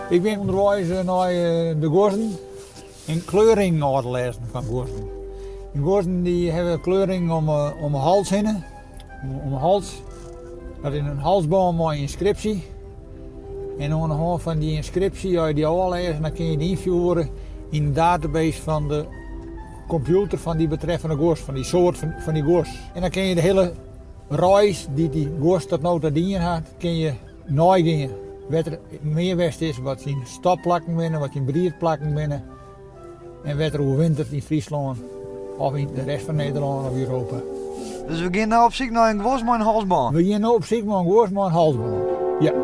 Ik bin ûnderweis nei de guozzen en kleurringen ôf te lêzen fan guozzen. De guozzen dy hawwe kleurringen om 'e hals hinne, om 'e hals. Dat is in halsbân mei ynskripsje. En oan de hân fan dy ynskripsje, as je dy ôflêze, dan kinne je dy ynfiere yn de database fan de kompjûter fan dy betreffende guos, fan dy soart fan dy guos. En dan kinne je de hiele reis dy't dy guos tot no ta dien hat, kinne je neigean. Wêr't er mear west is, wat syn stopplakken binne, wat syn briedplakken binne en wêr't er oerwinteret yn Fryslân of yn de rest fan Nederlân of Europa. Dus we gean no op syk nei in guos mei in halsbân? We gean no op syk nei in guos mei in halsbân, ja.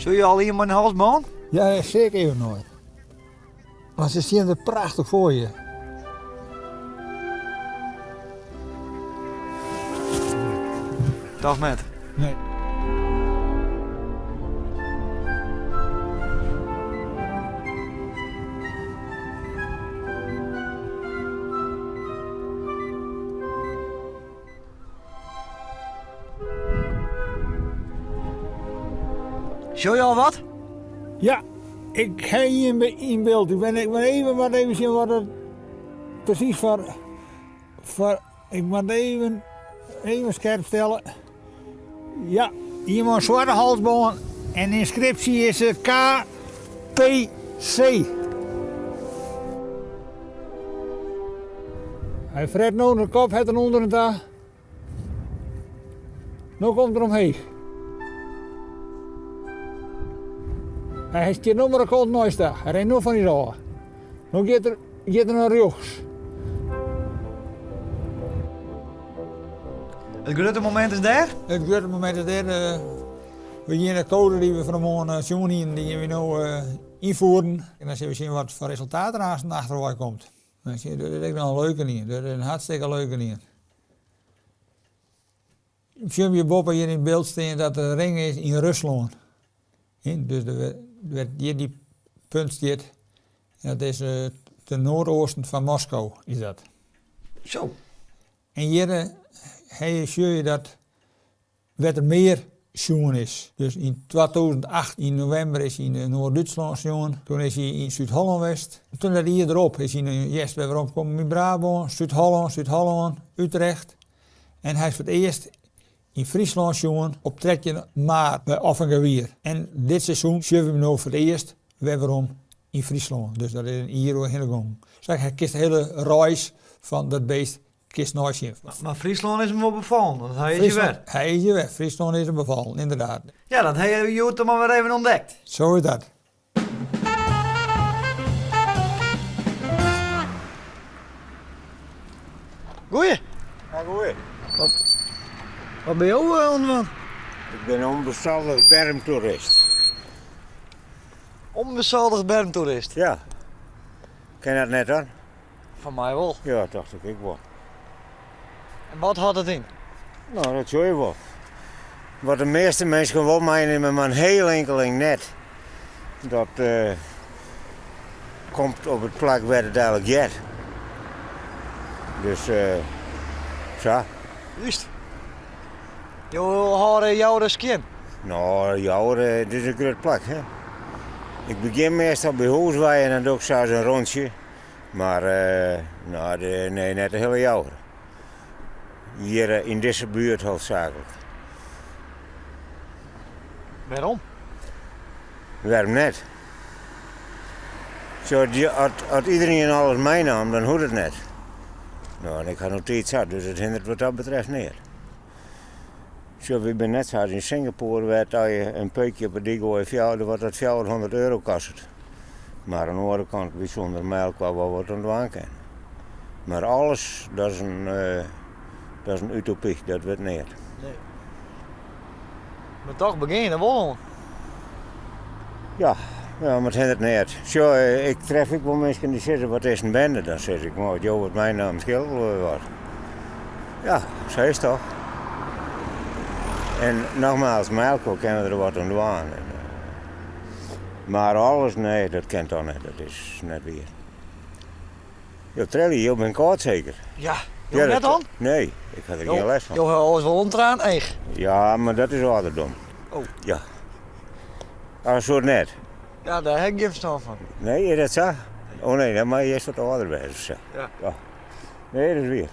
Sjogge je al ien mei in halsbân? Ja, seker even nei. Want se stean der prachtich foar je. Toch net? Nee. Sjogge je al wat? Ja, ik ha ien yn byld. Ik ben, ik ben even wat even sjen wat it presys foar, foar ik moat even, even skerp stelle. Ja, ien mei in swarte halsbân en de ynskripsje is KPC. Hy fret no de kop hat er ûnder en ta. No komt er omheech. Hy stiet no mar de kant neist ta. Hy rint no fan ús ôf. No giet er, giet er nei rjochts. It grutte momint is dêr? It grutte momint is dêr. We gean de koade dy't we fan 'e moarn sjoen hienen, dy gean we no ynfieren. En dan sille we sjen wat foar resultaat der aansten achterwei komt. Dan sjen, dit is ek noch in leuke ien. Dit is in hartstikke leuke ien. Sjen we boppe hjir yn byld stean dat de ring is yn Ruslân. Dus wêr't hjir dy punt stiet, dat is ten noardeasten fan Moskou is dat. Zo. En hjir sjogge je dat wêr't der mear sjoen is. Dus yn 2008 yn novimber is hy yn Noard-Dútslân sjoen. Toen is hy yn Súd-Hollân west. Toen dat jier derop is hy yn de hjerst wer weromkommen yn Brabân, Súd-Hollân, Súd-Hollân, Utrecht. En hy is foar it earst yn Fryslân sjoen op 13 maart by Offingawier. En dit seizoen sjogge we him no foar it earst wer werom yn Fryslân. Dus dat is in jier oerhinne gongen. Sa kinst de hiele reis fan dat beest Kinst neisjen. Mar Fryslân is him wol befallen, want hy is hjir wer. Hy is hjir wer. Fryslân is him befallen, ynderdaad. Ja, dat ha je hjoed dan mar wer even ûntdekt. Zo is dat. Goeie. Ja, goeie. Wat, wat binne jo oan it dwaan? Ik bin onbesaldigd bermtoerist. Onbesaldigd bermtoerist? Ja. Kin dat net dan? Fan my wol. Ja, tocht ik ek wol. En wat hâldt it yn? No, dat sjogge je wol. Wat de measte minsken wol meinimme, mar in hiel inkeling net. Dat uh, komt op it plak wêr't it eigenlik heart. Dus uh, sa. Juist. Jo hâlde Joure skjin? No, Joure, it is in grut plak, hè. Ik begjin meastal by hûs wei en dan doch ik sa in rûntsje. Mar no, nee, net de hiele Joure. Hjir yn dizze buert hoofdzakelijk. Wêrom? Wêrom net? Sjoch, as iedereen alles meinaam, dan hoecht it net. No, en ik ha no tiid sa, dus it hinderet wat dat betreft neat. Sjoch, wy binne net sa as yn Singapore wêr't as je in peukje op 'e dyk goaie fjouwer, wat dat 400 euro kostet. Mar oan de oare kant, wy soene der mei elkoar wol wat oan dwaan kinne. Mar alles, dat is in, dat is in utopy, dat wurdt neat. Nee. Mar toch begjin je der wol oan. Ja, ja, mar it hinderet neat. Sjoch, ik tref ek wol minsken dy sizze, wat is in bende? Dan sis ik, no, as jo wat meinamen, skeelt wol wer wat. Ja, sa is it toch. En nogmaals, mei elkoar kinne we der wat oan dwaan. Mar alles, nee, dat kin toch net, dat is net wier. Jo trilje, jo binne kâld seker? Ja, jo net dan? Nee, ik ha der gjin lêst fan. Jo ha alles wol in traan each. Ja, mar dat is âlderdom. Oh. Ja. Ah, soart net. Ja, dêr ha ik gjin ferstân fan. Nee, is dat sa? Oh nee, dan moatte je earst wat âlder wêze. Sa. Ja. Ja. Nee, dat is wier.